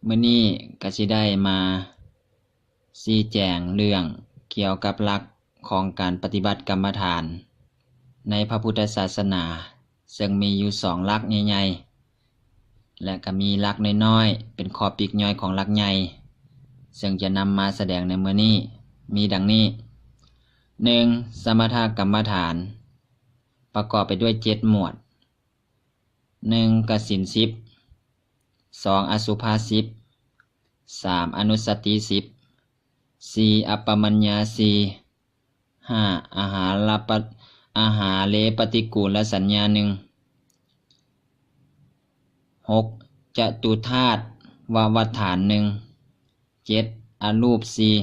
ມື້ນີ້ກໍຊິໄດ້ມາຊີ້ແຈງເລື່ອງກ່ຽວກັບຫຼັກຂອງການປະຕິບັດກຳມະຖານໃນພະພຸດທະສາສະໜາ, ເຊິ່ງມີຢູ່ສອງຫຼັກໃຫຍ່ໆ ແລະ ກໍມີຫຼັກນ້ອຍໆ ເປັນຂໍ້ປີກຍ່ອຍຂອງຫຼັກໃຫຍ່ ເຊິ່ງຈະນຳມາສະແດງໃນມື້ນີ້ ມີດັ່ງນີ້: ໜຶ່ງ ສະມະຖະກຳມະຖານ ປະກອບໄປດ້ວຍເຈັດໝວດ. ໜຶ່ງ ກະສິນສິບ, ສອງ ອະສຸພະສິບ, ສາມ ອະນຸສະຕິສິບ, ສີ່ ອັບປະມັນຍາສີ່, ຫ້າ ອາຫາລະປະ ອາຫາເລປະຕິກູລະສັນຍາໜຶ່ງ, ຫົກ ຈະຕຸທາດວະວັດຖານໜຶ່ງ, ເຈັດ ອະຮູບສີ່.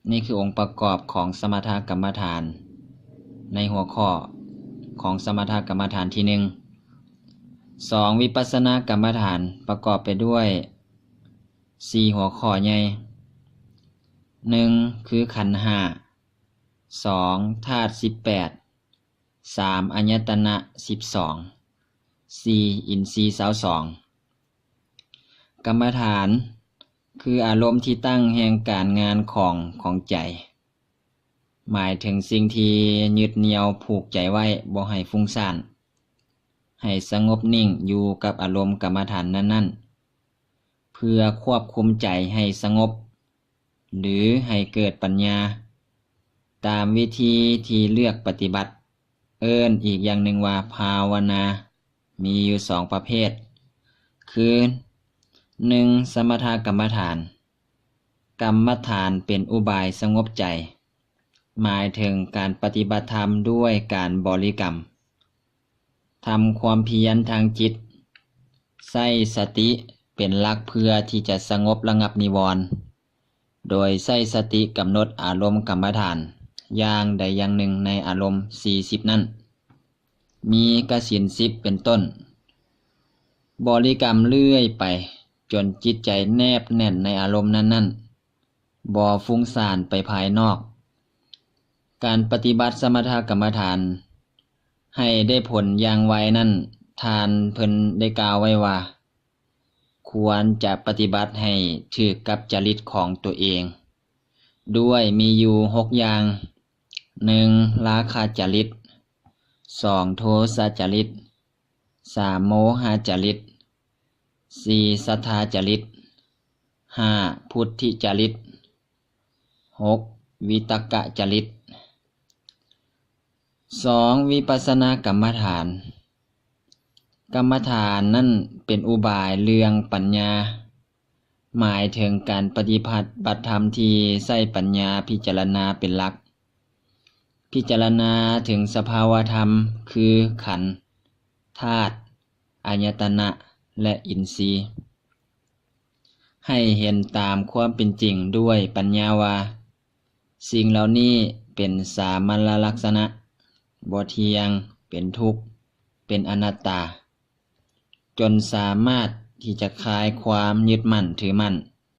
ນີ້ຄືອົງປະກອບຂອງສະມະຖະກຳມະຖານ ໃນຫົວຂໍ້ຂອງສະມະຖະກຳມະຖານທີໜຶ່ງ. ສອງ ວິປັດສະນາກຳມະຖານ ປະກອບໄປດ້ວຍສີ່ຫົວຂໍ້ໃຫຍ່. ໜຶ່ງ ຄືຂັນຫ້າ, ສອງ ທາດສິບແປດ, ສາມ ອາຍະຕະນະສິບສອງ, ສີ່ ອິນຊີຊາວສອງ. ກຳມະຖານ ຄືອາລົມທີ່ຕັ້ງແຫ່ງການງານຂອງ ຂອງໃຈ, ໝາຍເຖິງສິ່ງທີ່ຍຶດໜ່ຽວຜູກໃຈໄວ້ ບໍ່ໃຫ້ຟຸ້ງສ້ານ, ໃຫ້ສະຫງົບນິ່ງຢູ່ກັບອາລົມກຳມະຖານນັ້ນໆ ເພື່ອຄວບຄຸມໃຈໃຫ້ສະຫງົບ ຫຼື ໃຫ້ເກີດປັນຍາ ຕາມວິທີທີ່ເລືອກປະຕິບັດ. ເອີ້ນອີກຢ່າງໜຶ່ງວ່າພາວະນາ ມີຢູ່ສອງປະເພດ ຄື ໜຶ່ງ ສະມະຖະກຳມະຖານ. ກຳມະຖານເປັນອຸບາຍສະຫງົບໃຈ, ໝາຍເຖິງການປະຕິບັດທຳດ້ວຍການບໍລິກຳ, ທຳຄວາມພຽນທາງຈິດ, ໃຊ້ສະຕິເປັນຫຼັກເພື່ອທີ່ຈະສະຫງົບລະງັບນິວອນ, ໂດຍໃຊ້ສະຕິກຳນົດອາລົມກຳມະຖານຢ່າງໃດຢ່າງໜຶ່ງໃນອາລົມສີ່ສິບນັ້ນ. ມີກະສິນສິບເປັນຕົ້ນ. ບໍລິກຳເລື້ອຍໄປຈົນຈິດໃຈແນບແໜ້ນໃນອາລົມນັ້ນໆ, ບໍ່ຟຸ້ງສ້ານໄປພາຍນອກ. ການປະຕິບັດສະມະຖະກຳມະຖານໃຫ້ໄດ້ຜົນຢ່າງໄວນັ້ນ, ທ່ານເພິ່ນໄດ້ກ່າວໄວ້ວ່າ ຄວນຈະປະຕິບັດໃຫ້ຖືກກັບຈະລິດຂອງຕົວເອງ ດ້ວຍມີຢູ່ຫົກຢ່າງ, ໜຶ່ງ ລາຄະຈະລິດ, ສອງ ໂທສະຈະລິດ, ສາມ ໂມຫະຈະລິດ, ສີ່ ສັດທາຈະລິດ, ຫ້າ ພຸດທິຈະລິດ, ຫົກ ວິຕະກະຈະລິດ. ສອງ ວິປັດສະນາກຳມະຖານ. ກຳມະຖານນັ້ນເປັນອຸບາຍເລື່ອງປັນຍາ, ໝາຍເຖິງການປະຕິບັດ ບັດທຳທີ່ໃຊ້ປັນຍາພິຈາລະນາເປັນຫຼັກ, ພິຈາລະນາເຖິງສະພາວະທຳຄືຂັນ, ທາດ, ອາຍະຕະນະ ແລະ ອິນຊີ, ໃຫ້ເຫັນຕາມຄວາມເປັນຈິງດ້ວຍປັນຍາວ່າ ສິ່ງເຫຼົ່ານີ້ເປັນສາມັນລະລັກສະນະ, ບໍ່ທ່ຽງ, ເປັນທຸກ, ເປັນອະນັດຕາ, ຈົນສາມາດທີ່ຈະຄາຍຄວາມຍຶດໝັ້ນຖືໝັ້ນ